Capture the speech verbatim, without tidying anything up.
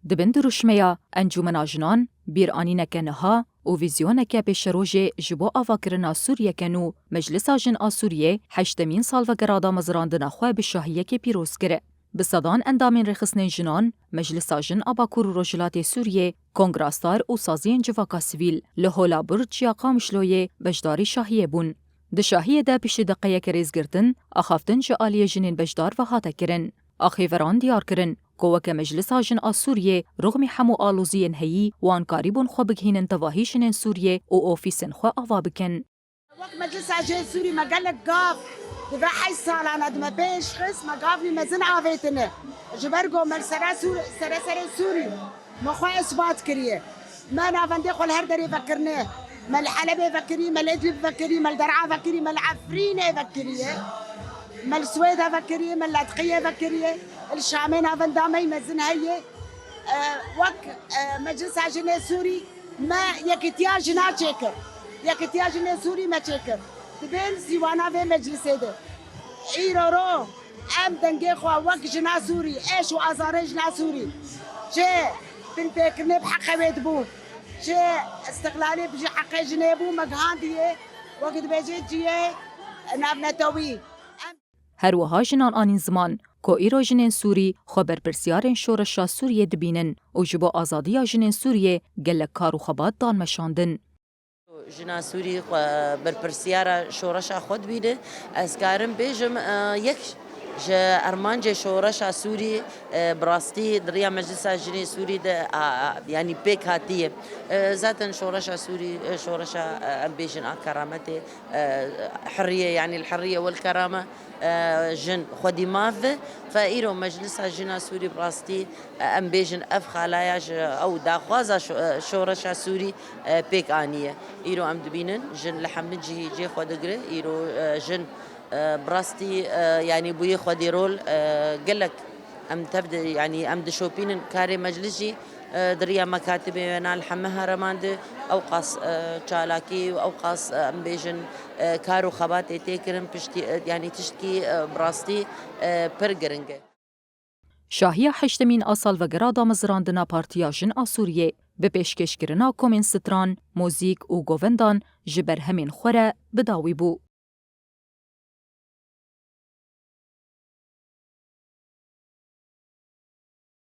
Di bin dirûşmeya Encûmena Jinan bîranîneke niha û vîzyoneke pêşerojê ji bo avakirina Sûriyeke nû, Meclisa Jin a Sûriyê heştemîn salvegera damezrandina xwe bi şahiyekê pîroz kir. Bi sedan endamên rêxistinên jinan, Meclisa Jin a Bakur û Rojhilatê Sûriyê, kongra star û saziyên civaka sivîl li Hola Burç ya Qamişloyê beşdarî şahiyê bûn. Di şahiyê de piştî deqeyeke rêzgirtin, axaftin ji aliyê jinên beşdar ve hate kirin. Axêveran diyar kirin ku weke Meclisa Jin a Sûriyê, rixmî hemû aloziyên heyî, wan karîbûn xwe bigihînin tevahî jinên Sûriyê û ofîsên xwe ava bikin. Wek Meclisa Jê Sûrî me gelek gav di vê heşt salana di me pêş xist, me gavî mezin avêtine. Ji ber ku me li sere Sûr-, sere serê Sûrî me xwe isbat kiriye. Me navendê xwe li her derê vekirine. Me li Helebê vekirî, me li Idlib vekirî, me li Der'a vekirî, me li Efrînê vekiriye. Me li Swêde vekiriye, me li Ledqiyê vekiriye. Li Şamê navenda me yî mezin heye. E, wek, e, Meclisa Jinê Sûrî me yekîtiya jina çêkir. Yekîtiya jinê Sûrî me çêkir. Dibên sîwana vê meclisê de. Îro ro em dengê xwe wek jina Sûrî, êş û azarên jina Sûrî, çi binpêkirinê bi heqê wê dibû, çi istiqlalê bi ji heqê jinê bû, me gihandiye, wek dibêje cihê navnetewî. Em Her wiha jinan anîn ziman ku îro jinên Sûrî xwe berpirsiyarên şoreşa Sûriyê dibînin û ji bo azadiya jinên Sûriyê gelek kar û xebat dan meşandin. Jina Sûrî xwe berpirsiyara şoreşa xwe dibîne. Ez karim bêjim, e, yek ji armancê şoreşa Sûrî, e, bi rastî di riya Meclisa Jinê Sûrî de, a, a, yanî pêk hatiye. E, zaten şoreşa Sûrî, e, şoreşa, e, em bêjin a kerametê, e, hiriye, yanî el hiriye wel kerame, e, jin xwedî maf ve. Fe îro Meclisa Jina Sûrî bi rastî, e, em bêjin ev xalaya ji ew daxwaza şo-, e, şoreşa Sûrî, e, pêk aniye. Îro em dibînin jin li hemî cihî cê xwe digire. Îro, e, jin, e, bi rastî, e, yanî bûyê xwedî rol, e, gelek em tev di, yanî em dişopînin karê meclis jî, e, di riya mekatibê wêna li heme hereman de ew qas, e, çalakî û ew qas, e, em bêjin, e, kar û xebatê tê kirin piştî, e, yanî tiştkî, e, bi rastî, e, pir giring e. Şahiya heştemîn a salvegera damezrandina Partiya Jin a Sûriyê bi pêşkêşkirina komên stran, muzîk û govendan ji berhemên xwe re bi dawî bû.